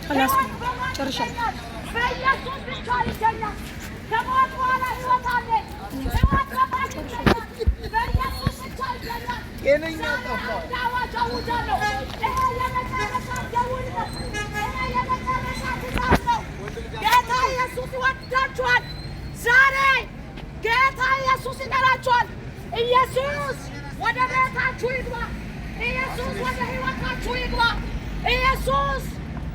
አልያዝኩም። ጨርሻለሁ። በኢየሱስ ብቻ ይገኛል። ከሞት በኋላ ሕይወት አለ። ሕይወት በማን ይገኛል? በኢየሱስ ብቻ ይገኛል። ጤነኛ ጠፋ። አንድ አዋጅ አውጃለሁ። ይሄ የመጨረሻ ደውል ነው። ይሄ የመጨረሻ ትእዛዝ ነው። ጌታ ኢየሱስ ይወዳችኋል። ዛሬ ጌታ ኢየሱስ ይጠራችኋል። ኢየሱስ ወደ ቤታችሁ ይግባ። ኢየሱስ ወደ ሕይወታችሁ ይግባ። ኢየሱስ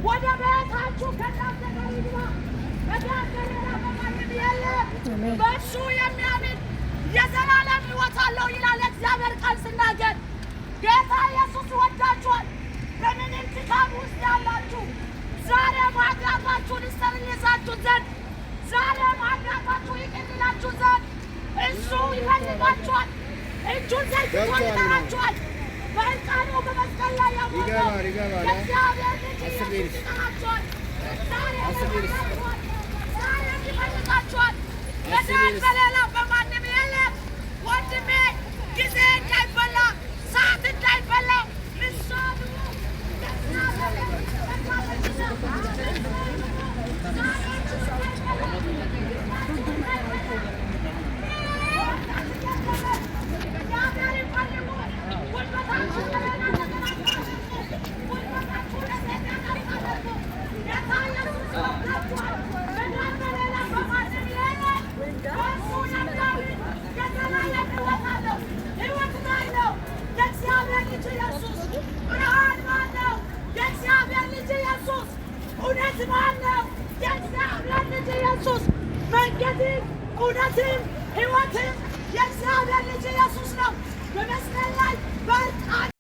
ወደ ቤታችሁ ከእናንተ ጋር ይግባ። መዳን በሌላ በማንም የለም። በእርሱ የሚያምን የዘላለም ሕይወት አለው ይላል የእግዚአብሔር ቃል ስናገር። ጌታ ኢየሱስ ይወዳችኋል። በምንም ድካም ውስጥ ያላችሁ ዛሬ ኃጢአታችሁን ይሰርይዛችሁ ዘንድ፣ ዛሬ ኃጢአታችሁ ይቅር ይላችሁ ዘንድ እሱ ይፈልጋችኋል። እጁን ዘርግቶ ይጠራችኋል። በሕፃኑ በመስቀል ላይ የሞተው ይገባል፣ ይገባል። የእግዚአብሔር ልጅ 10 ኢየሱስ minutes. ይጠራችኋል። ዛሬ 10 minutes. ይፈልጋችኋል። ዛሬም ይፈልጋችኋል። 10 መዳን minutes. በሌላ በማንም የለም። ወንድሜ፣ ጊዜ እንዳይበላ፣ ሰዓት እንዳይበላ ንስሐ ግቡ። የእግዚአብሔር ልጅ መጥቷልና ሰዓታችሁ እንዳይበላ፣ ጊዜያችሁ እንዳይበላ፣ እግዚአብሔርን ፈልጉ። ጉልበታችሁ ለሌላ ነገር አታድርጉ። ጉልበታችሁ ለሰይጣን አታድርጉ። ጌታ ኢየሱስ ይወዳችኋል። መዳን በሌላ በማንም የለም። በእርሱ የሚያምን የዘላለም ሕይወት አለው። ሕይወት ማን ነው? የእግዚአብሔር ልጅ ኢየሱስ። ብርሃን ማን ነው? የእግዚአብሔር ልጅ ኢየሱስ። እውነት ማን ነው? የእግዚአብሔር ልጅ ኢየሱስ። መንገድም እውነትም ሕይወትም የእግዚአብሔር ልጅ ኢየሱስ ነው። በመስቀል ላይ በእርቃን